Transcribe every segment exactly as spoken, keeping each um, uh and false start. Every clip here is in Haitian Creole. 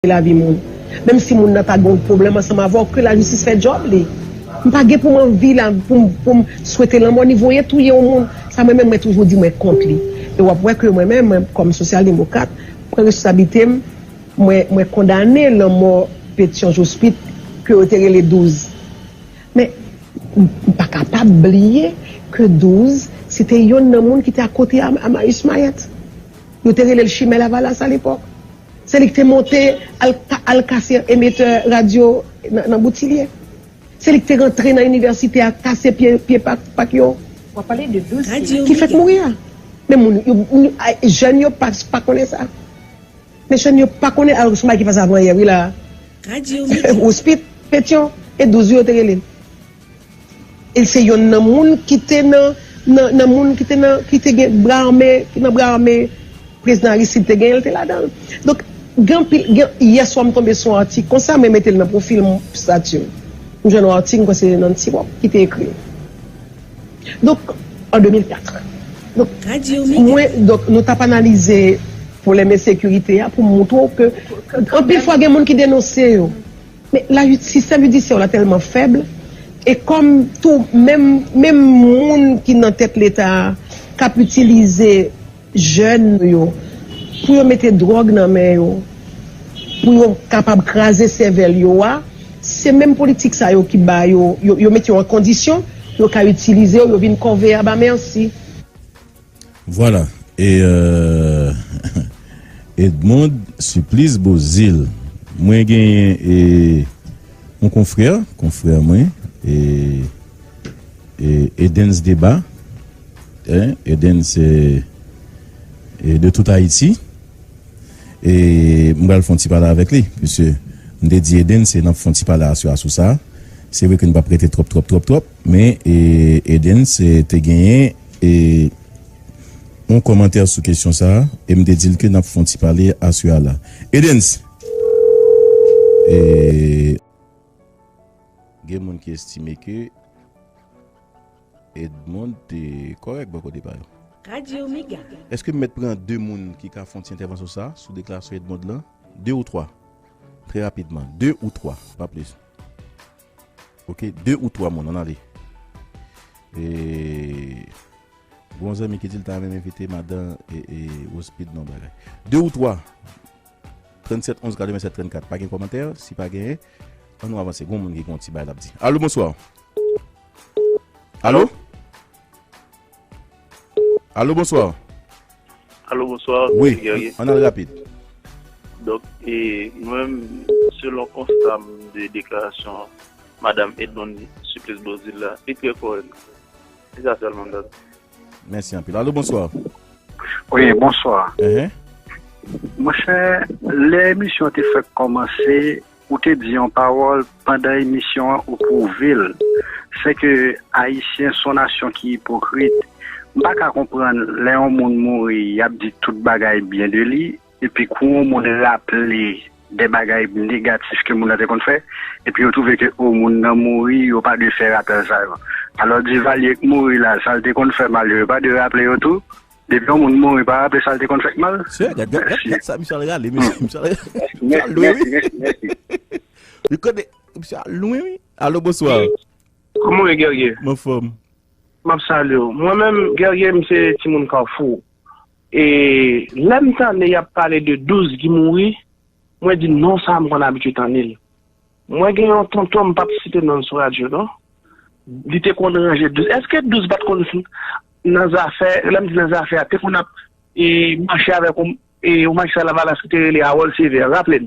lavi moun. Menm si moun nan ta gen yon pwoblèm ansanm avè w, ke lajistis fè djòb li. M pa gen pou m anvi la, pou m, pou m swete lanmò ni voye touye yon moun. Sa mwen menm, mwen toujou di mwen kont li. E w ap wè ke mwen menm, mwen, kòm sosyal demokrat, pran responsablite m, mwen, mwen kondane lanmò Petyon Jospit ke yo te rele douz. Men, m pa kapab bliye ke douz, se te yonn nan moun ki te akote a, a Marius Mayette. Yo te rele l Chimè Lavalas alepòk. Se li ki te monte al, al kase emetè radyo nan, nan Boutilye. Se li ki te rantre nan inivèsite a, kase pye, pye pak, pak yo. W ap pale de douz ki fèk mouri a. Men moun, yo, moun, a, jèn yo pa, pa konnen sa. Men jèn yo pa konnen, alò se yon bagay ki pase avanyè, wi la. Rouspit, Petyon, e douz yo te rele l. E se yonn nan moun ki te nan, nan, nan moun ki te nan, ki te gen bra ame, ki nan bra ame prezidan Aristide te genyen, l te ladan l. Donk, gen anpil, gen, yè swa m tonbe sou yon atik konsa, mwen mete l nan pwofil m, stati m. M jwenn yon atik, m kwè se Nancy Wop ki te ekri l. Donk, an de mil kat. Donk, mwen, donk, nou t ap analize pwoblèm ensekirite a pou m montre w ke anpil fwa gen moun ki denonse yo. Men la, sistèm jidisyè la tèlman fèb, e kòm tou, menm, menm moun ki nan tèt Leta a k ap itilize jèn nou yo, pou yo mete dwòg nan men yo, pou yo kapab kraze sèvèl yo a, se menm politik sa yo ki ba yo, yo, yo mete yo an kondisyon, yo ka itilize yo, yo vin kòve a ba mèsi. Vwala. E, euh, Edmonde Supplice Beauzile. Mwen genyen, e, yon konfrè, konfrè mwen, e, e, Edens Deba. Hein, Edens, e, e, de tout Ayiti. E m pral fè yon ti pale avèk li, piske m te di Edens se n ap fè yon ti pale aswè a sou sa. Se vre ke n p ap rete twòp, twòp, twòp, twòp, men, e, Edens, e, te genyen, e, yon kòmantè sou kesyon sa a, e m te di l ke n ap fè yon ti pale aswè a la. Edens! E, gen moun ki estime ke Edmonde te kòrèk bò kote pa yo. Radyo Mega. Èske m mèt pran de moun ki ka fè yon ti entèvansyon sa a, sou deklarasyon Edmonde lan? De ou twa. Trè rapidman. De ou twa, pa plis. Ok, de ou twa moun, ann ale. E, gon zanmi ki di l ta renmen envite madan e, e, Rospid nan bagay. De ou twa. Trannsèt onz katrevennsèt trannkat. Pa gen kòmantè, si pa genyen, ann nou avanse. Gon moun ki gen yon ti bagay l ap di. Alo, bonswa. Alo? Alo, bonswa. Alo, bonswa. Wi, Guerrier. Ann al rapid. Donk, e, mwen, selon konsta m de deklarasyon Madanm Edmonde Supplice Beauzile la, li trè kòrèk. Se sa sèlman m ta di. Mèsi anpil. Alo, bonswa. Wi, bonswa. Enhen. Monchè, lè emisyon an te fèk kòmanse, ou te di yon pawòl pandan emisyon an, ou pwouve l. Se ke Ayisyen se yon nasyon ki ipokrit. M pa ka konprann lè yon moun mouri, y ap di tout bagay byen de li, epi kou yon moun raple de bagay negatif ke moun nan te konn fè, epi yo twouve ke o moun nan mouri, yo pa dwe fè rapèl sa yo. Alò Divalye k mouri la, sa l te konn fè mal yo, yo pa dwe raple yo tou? Depi yon moun mouri, pa raple sa l te konn fè k mal? Sè, gad, gad, gad, gad sa misye al rale, mesye, misye al, misye al lwen, wi. Li konnen, misye al lwen, wi. Alo, bonswa. Kòman w ye, Guerrier? M anfòm. M ap salye w. Mwen menm, Guerrier, m se timoun Kafou. E lè m tande y ap pale de douz ki mouri, mwen di non sa a m konn abitye tande l. Mwen gen yon tonton, m p ap site non l sou radyo non. Li te konn ranje douz. Èske douz pa t konn nan zafè, lè m di nan zafè a, te konn ap e, mache avèk yon, e, yon majistra Lavalas ki te rele Harold Sévère, raple n.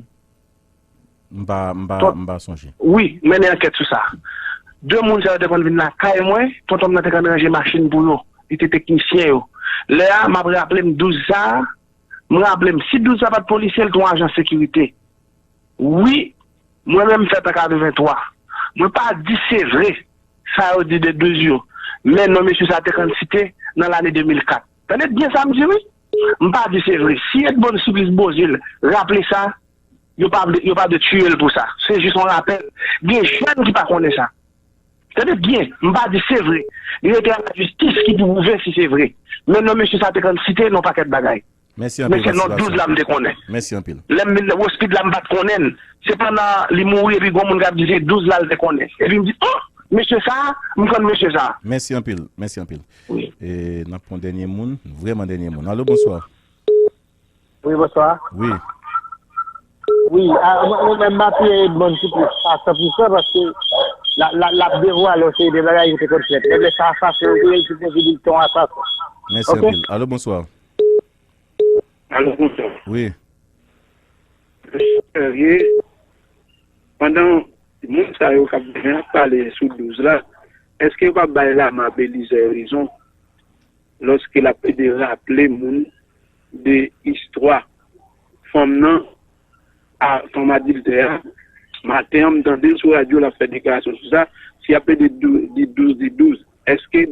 M pa, m pa, m pa sonje. Wi, mennen ankèt sou sa. De moun sa yo te konn vin lakay mwen, tonton m nan te konn ranje machin pou yo. Li te teknisyen yo. Lè a, m ap raple m douz sa a, m raple m, si douz sa pa t polisye, l t yon ajan sekirite. Wi, mwen menm m fèt an katrevenntwa. Mwen pa di se vre, sa yo di de douz yo. Men non mesye sa te konn site nan lane de mil kat. Tande byen sa m di wi. M pa di se vre. Si Edmonde Supplice Beauzile raple sa, yo pa vle, yo pa dwe tiye l pou sa. Se jis yon rapèl. Gen jèn ki pa konnen sa. Tande byen, m pa di se vre. Li rete a lajistis ki pou pwouve si se vre. Men non mesye sa te konn site nan yon pakèt bagay. Mèsi anpil. Men se non douz la m te konnen. Mèsi anpil. Lè m vin nan Wospid la, m pa t konnen l. Se pandan li mouri, epi gon moun k ap di se douz la l te konnen. Epi m di, oh, mesye sa a, m konn mesye sa a. Mèsi anpil. Mèsi anpil. Wi. E n ap pran dènye moun, vrèman dènye moun. Alo, bonswa. Wi, bonswa. Wi. Wi, a, mwen, mwen menm, m apiye Edmonde sou plis sa san pou san paske l ap, l ap, l ap devwale yon seri de bagay ki te konn fèt. Men sa, sa se yon ki sipoze di l te yon asasen. Mèsi anpil. Alo, bonswa. Alo, bonswa. Wi. Serye, pandan moun sa yo k ap vini ap pale sou douz la, èske yo pa bay Lama Belizaire rezon lòske l ap plede raple moun de istwa fanm nan, a, fanm adiltè a? Maten an, m tande l sou radyo, l ap fè deklarasyon sou sa. Si y ap plede dou-, di douz, di douz, èske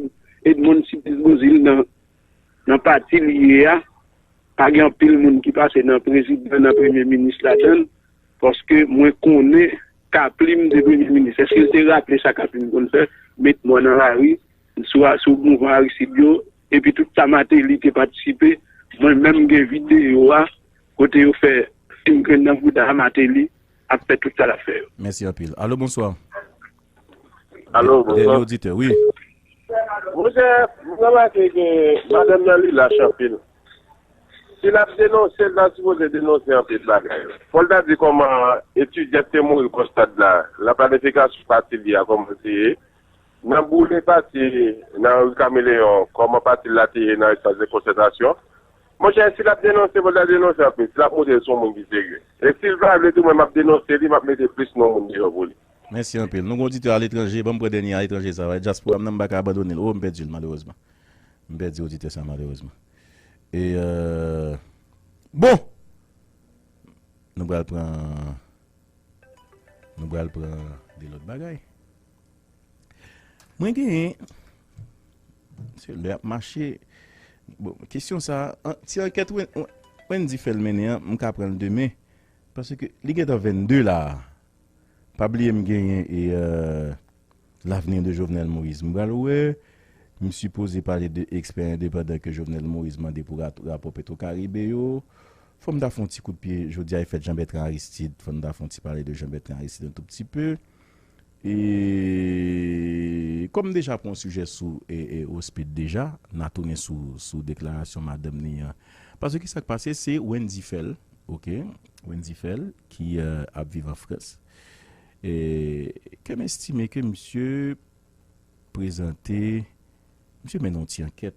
Edmonde Sibis Bozil nan, nan pati li ye a, pa gen anpil moun ki pase nan prezidan, nan premye minis ladan l, paske mwen konnen Kaplim de premye minis. Èske l te raple sa Kaplim konn fè? Met mò nan lari, sou, sou mouvman Aristide yo, epi tout sa Martelly te patisipe. Mwen menm gen videyo a, kote yo fè fim grenn nan bouda a, Martelly ap fè tout sa l ap fè yo. Mèsi anpil. Alo, bonswa. Alo, bonswa. Dènye oditè, wi. Monchè, m remake ke madanm nan li lach anpil. Si l ap denonse, l ta sipoze denonse anpil bagay. Fò l ta di kòman etidyan k te mouri Kòstad la, nan planifikasyon pati li a, kòman l te ye. Nan boule pati, nan ri Kameleyon, kòman pati l la te ye nan espas de konsètrasyon. Monchè, si l ap denonse, fò l ta denonse anpil. Si l ap montre l se yon moun ki serye. E si l pa vle tou, mwen, m ap denonse li, m ap mete plis non moun deyò pou li. Mèsi anpil. Nou gen oditè aletranje, ban m pran dènye aletranje sa. Dyaspora m nan, m pa ka abandone l. O, m pèdi l, malerezman. M pèdi oditè sa, malerezman. E, euh, bon! Nou pral pran, nou pral pran de lòt bagay. Mwen genyen, se lè ap mache. Bon, kesyon sa, an, ti ankèt Wen-, Wen-, Wendy fè l mennen an, m ka pran l demen. Paske li gentan vennde la. Pa bliye m genyen e, euh, L'avenir de Jovenel Moïse. M pral wè, m sipoze pale de ekspè endepandan ke Jovenel Moïse mande pou ra-, rapò Petwokaribe yo. Fò m ta fè yon ti kout pye, jodi a e fèt Jean Bertrand Aristide, fò m ta fè yon ti pale de Jean Bertrand Aristide yon tou pti pe. E kòm m deja pran yon sijè sou e, e Wospid deja, n a tounen sou, sou deklarasyon madanm li an. Paske ki sa k pase, se Wendy Fèl, oke, Wendy Fèl ki, euh, ap viv an Frans. E ke m estime ke misye prezante, misye mennen yon ti ankèt,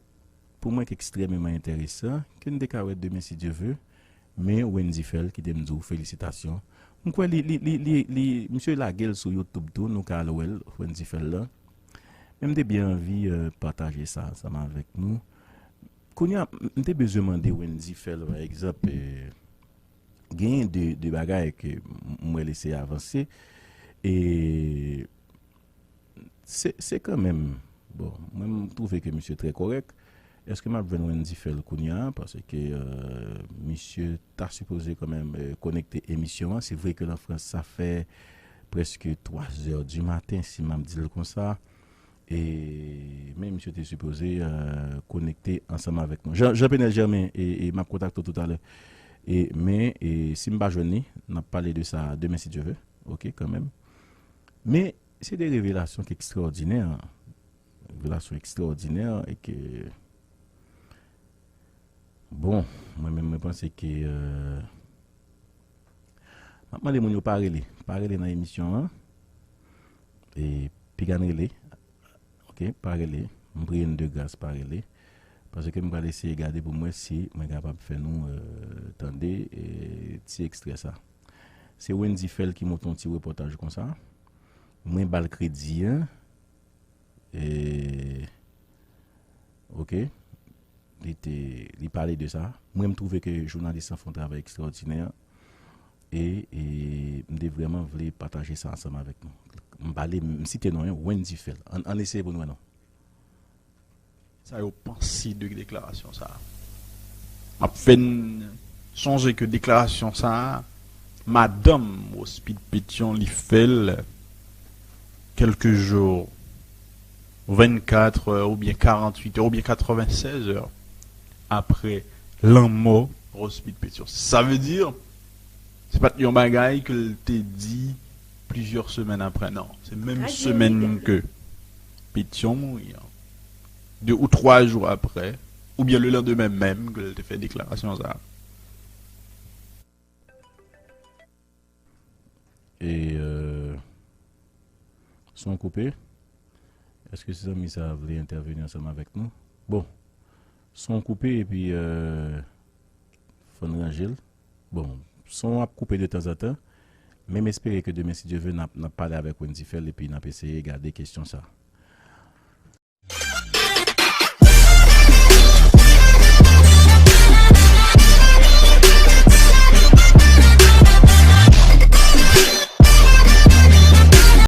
pou mwen ki ekstrèmeman enteresan, ke n te ka wè demen si Dye ve, men Wendy Fèl, kite m di w felisitasyon. M kwè li, li, li, li, li, misye lage l sou YouTube tou, nou ka al wè l, Wendy Fèl la. Men m te byen anvi, euh, pataje sa ansanm avèk nou. Kounye a, m te bezwen mande Wendy Fèl, pa egzanp, euh, genyen de, de bagay ke m, m wè l eseye avanse. E se, se kanmenm, bon, mwen m twouve ke misye trè kòrèk. Èske m ap jwenn Wendy Fèl kounye a? Paske, euh, misye ta sipoze kanmenm, euh, konekte emisyon an. Se vre ke lan Frans, sa fè prèske twa zè di maten, si m ap di l konsa. E, men misye te sipoze, euh, konekte ansanm avèk nou. Jean, Jean Penel Germain, e, e m ap kontakte w toutalè. E, men, e, si m pa jwenn li, n ap pale de sa demen, si Dye ve. Oke, kanmenm. Men, se de revelasyon ki ekstraòdinè. Revelasyon ekstraòdinè e ke, bon, mwen menm, mwen panse ke, euh, m ap mande moun yo pa rele. Pa rele nan emisyon an. E piga n rele. Oke, pa rele. M priye n de gras, pa rele. Paske m pral eseye gade pou m wè si mwen kapab fè nou, euh, tande, euh, ti ekstrè sa. Se Wendy Fèl ki monte yon ti repòtaj konsa. Mwen ba l kredi an. E, oke. Li te, li pale de sa. Mwen, m twouve ke jounalis lan fè yon travay ekstraòdinè. E, e m te vrèman vle pataje sa ansanm avèk nou. M pale, m site non, Wendy Fèl. Ann, ann eseye pou n wè non. Sa yo panse de deklarasyon sa a. M ap fè n sonje ke deklarasyon sa a, madanm Wospid Pétion li fè l kèlke jou, vennkat è oubyen karanntuit è oubyen katrevennsèz è apre lanmò Rospit Petion. Sa vle di, se pa t yon bagay ke l te di plizyè semèn apre, non. Se menm semèn ke Petion mouri an, de ou twa jou apre, oubyen le landemen menm ke l te fè deklarasyon sa a. E euh, son koupe. Èske se zanmi sa a vle entèveni ansanm avèk nou? Bon, son koupe epi euh, fò n ranje l. Bon, son ap koupe de tanzantan. Men m espere ke demen, si Dye vle, n ap, n ap pale avèk Wendy Fèl epi n ap eseye gade kesyon sa a.